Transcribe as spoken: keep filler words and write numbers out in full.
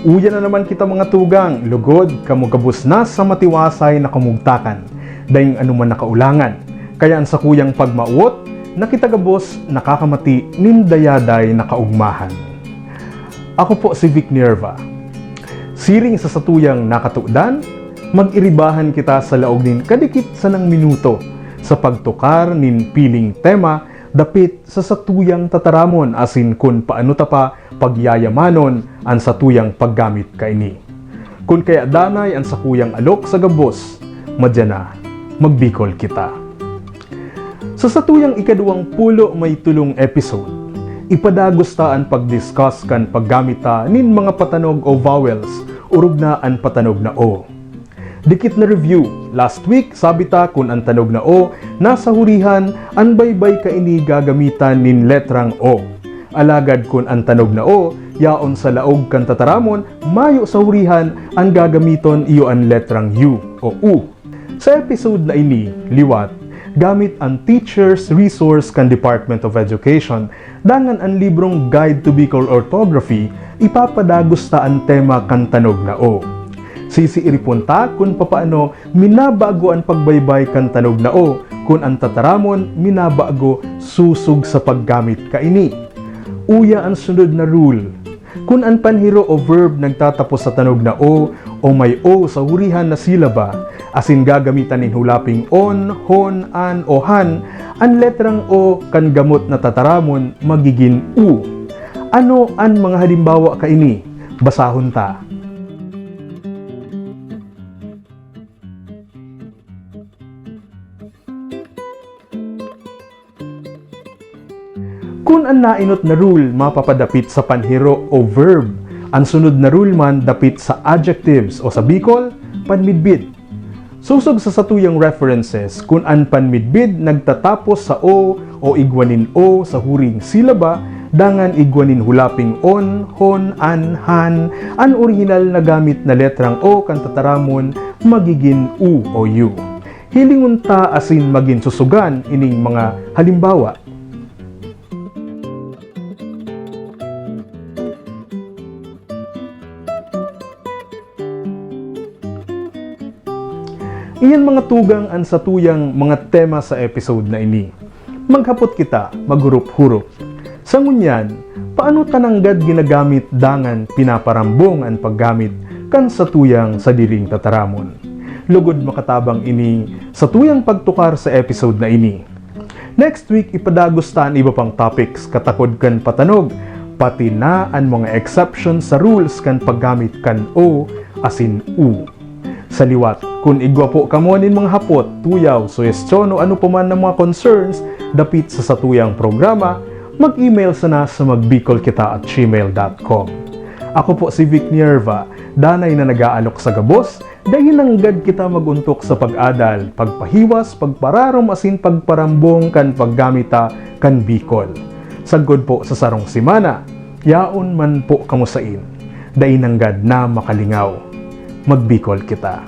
Uya na naman kita, mga tugang, lugod kamo gabos na sa matiwasay na kamugtakan, daing anuman na kaulangan. Kaya an sakuyang pagmawot na kita gabos nakakamati nin dayaday na kaugmahan. Ako po si Vic Nierva. Siring sa satuyang nakatodan, mag-iribahan kita sa laog nin kadikit sanang minuto sa pagtukar nin piling tema dapit sa satuyang tataramon asin kun paano ta pa pagyayamanon an satuyang paggamit kaini. Kun kaya danay an sakuyang alok sa gabos, madya na, magbikol kita. Sa satuyang ikaduwang pulo may tolong episode, ipadagos ta an pag-discuss kan paggamit ta nin mga patanog o vowels, orog na an patanog na o. Dikit na review. Last week, sabi ta kun an tanog na o nasa hurihan, an baybay kaini gagamitan nin letrang o. Alagad kun an tanog na o yaon sa laog kan tataramon, mayo sa hurihan, an gagamiton iyo an letrang u o u. Sa episode na ini, liwat, gamit an Teacher's Resource kan Department of Education, dangan an librong Guide to Bicol Orthography, ipapadagos ta an tema kan tanog na o. Sisiiripon ta kun papaano minabago an pagbaybay kan tanog na o, kun an tataramon minabago sosog sa paggamit kaini. Uya an sunod na rule. Kun an panhiro o verb nagtatapos sa tanog na o o may o sa hurihan na silaba, asin gagamitan nin hulaping on, hon, an o han, an letrang o kan gamot na tataramon magigin u. Ano an mga halimbawa kaini? Basahon ta. Kun an naenot na rule mapapadapit sa panhiro o verb, an sunod na rule man dapit sa adjectives o sa Bicol, panmidbid. Sosog sa satuyang references, kun an panmidbid nagtatapos sa o o igwa nin o sa huring silaba, dangan igwa nin hulaping on, hon, an, han, an orihinal na gamit na letrang o kan tataramon magigin u o yu. Hilingon ta asin magin sosogan ining mga halimbawa. Iyan, mga tugang, an satuyang mga tema sa episode na ini. Maghapot kita, maghurup-hurup. Sa ngunyan, paano ta nanggad ginagamit dangan pinaparambong an paggamit kan satuyang sadiring tataramon? Lugod makatabang ini satuyang pagtukar sa episode na ini. Next week, ipadagos ta an iba pang topics katakod kan patanog, pati na an mga exceptions sa rules kan paggamit kan o asin u. Sa liwat, kun igwa po kamo nin mga hapot, tuyaw, suhestyon o ano pa man na mga concerns dapit sa satuyang programa, mag-email sana sa magbikolkita at gmail dot com. Ako po si Vic Nierva, danay na nag-aalok sa gabos, dai nanggad kita mag-ontok sa pag-adal, pagpahiwas, pagpararom asin pagparambong kan paggamit ta kan Bicol. Sagkod po sa sarong semana, yaon man po kamo sain, dai nanggad na makalingaw. Magbikol kita.